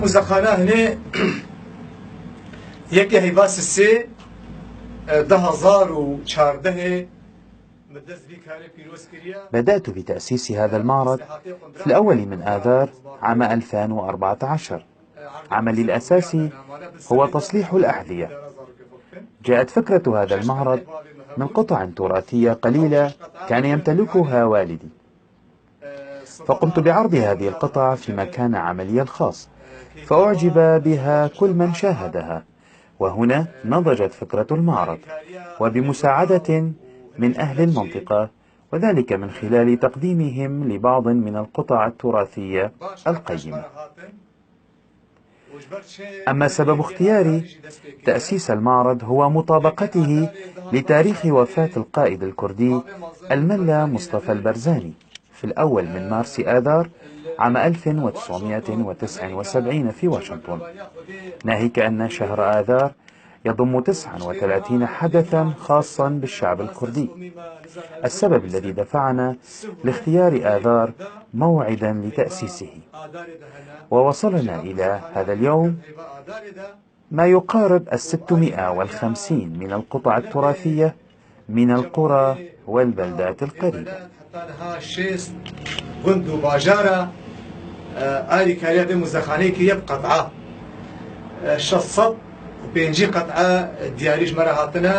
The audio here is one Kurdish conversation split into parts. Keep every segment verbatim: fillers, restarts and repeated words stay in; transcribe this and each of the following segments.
Muzexana hinê yekê heyva sisê, e, du hezar û çardehê min dest vî karê pîroz kiriye. بدأت بتأسيس هذا المعرض في الأول من آذار عام ألفين وأربعة عشر. عملي الأساسي هو تصليح الأحذية. جاءت فكرة هذا المعرض من قطع تراثية قليلة كان يمتلكها والدي، فقمت بعرض هذه القطع في مكان عملي الخاص، فأعجب بها كل من شاهدها. وهنا نضجت فكرة المعرض، وبمساعدة من أهل المنطقة، وذلك من خلال تقديمهم لبعض من القطع التراثية القيمة. أما سبب اختياري تأسيس المعرض هو مطابقته لتاريخ وفاة القائد الكردي الملا مصطفى البرزاني في الأول من مارس آذار عام ألف وتسعمائة وتسعة وسبعين في واشنطن، ناهيك أن شهر آذار يضم تسعة وثلاثين حدثا خاصا بالشعب الكردي. السبب الذي دفعنا لاختيار آذار موعدا لتأسيسه، ووصلنا إلى هذا اليوم ما يقارب الستمائة والخمسين من القطع التراثية من القرى والبلدات القريبة. Heta niha şêst gund û bajara, e, alîkariya vê muzexaneyê kiriye bi qet'a. E, şeş sed û pêncî qet'a diyarî ji me re hatine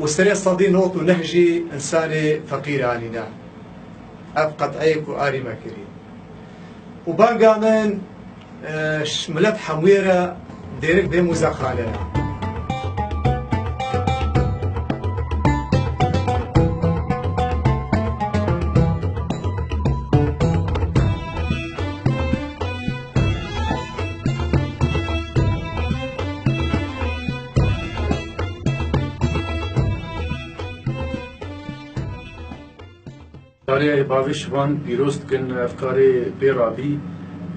û serê sedî nod û neh jî însanê feqîr anîne. Ev qet'eyê ku arî me kirî. Û banga min, e, ş-, milet hemûyê re dêrik vê muzexane ye. Karê bavê şivan pîroz dikin, ev karê pê rabî,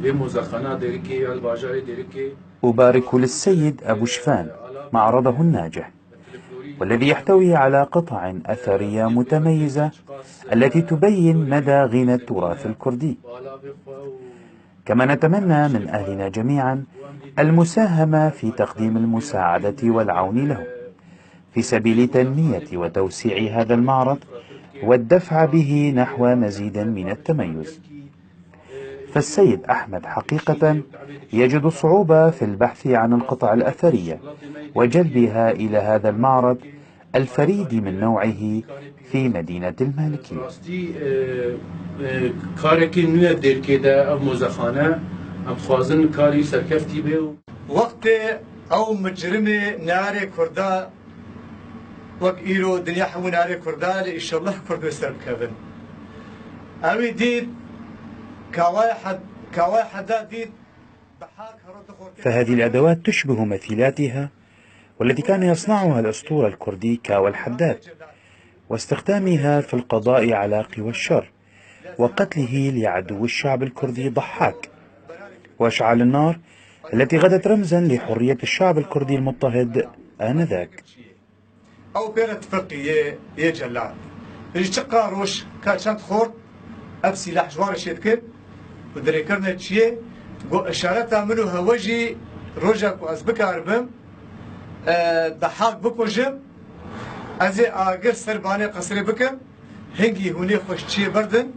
vê mozexana Dêrikê ya li bajarê Dêrikê. أبارك للسيد أبو شفان معرضه الناجح، والذي يحتوي على قطع أثرية متميزة التي تبين مدى غنى التراث الكردي. كما نتمنى من أهلنا جميعا المساهمة في تقديم المساعدة والعون لهم في سبيل تنمية وتوسيع هذا المعرض والدفع به نحو مزيد من التميز. فالسيد أحمد حقيقة يجد صعوبة في البحث عن القطع الأثرية وجلبها إلى هذا المعرض الفريد من نوعه في مدينة المالكية. Rastî, e, e, karekî nû ye Dêrikê de, ev mozexane, em dixwazin karî serkeftî bê û. Wextê ew micrimê neyarê Kurda, wek îro dinya hemû neyarê Kurda, lê îşellah Kurd wê ser bikevin. Ewî dît, kawaya hed-, kawaya heda dît, Dehak herot dixortê. فهذه الأدوات تشبه مثيلاتها والتي كان يصنعها الأسطورة الكردي كاوى الحداد، واستخدامها في القضاء على قوى الشر وقتله لعدو الشعب الكردي ضحاك، وأشعال النار التي غدت رمزا لحرية الشعب الكردي المضطهد آنذاك. Ew pê re tifeqî yê, yê celat. Ji çiqa roj ka çend xort ev sîlah ji wan re çêdikir û dirêkirine çiyê, got, "Işareta min û hewe jî roja ku ez bikaribim, e, Dehak bikujim, ez ê agir ser banê qesrê bikim, hingî hûnê xwe ji çiyê berdin,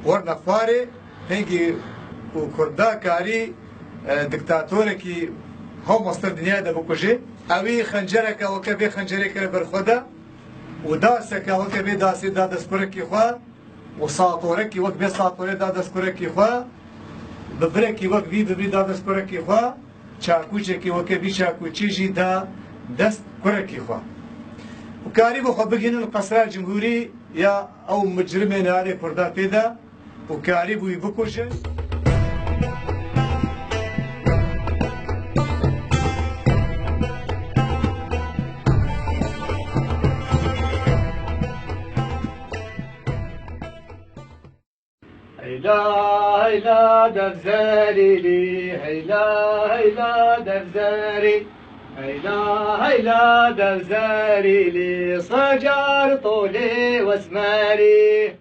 werine xwarê, hingî ku Kurda karî, e, diktatorekî hewmestir dinyayê de bikujê." Ewî xencereke weke vê xencerê kire ber xwe de û daseke weke vê dasê da dest kurekî xwe û satorekî wek vê satorê da dest kurekî xwe, bivirekî wek vî bivî da dest kurekî xwe, çakûçekî weke vî çakûçî jî da dest kurekî xwe. Û karîbû xwe bigihînin li Qesra Cumhurî ya ew micrimê neyarê Kurda pê de û karîbû wî bikujin. Heyla, heyla, dev zerî lî, heyla, heyla, dev zerî. Heyla, heyla, dev zerî lî, sacar tolê wesmerî.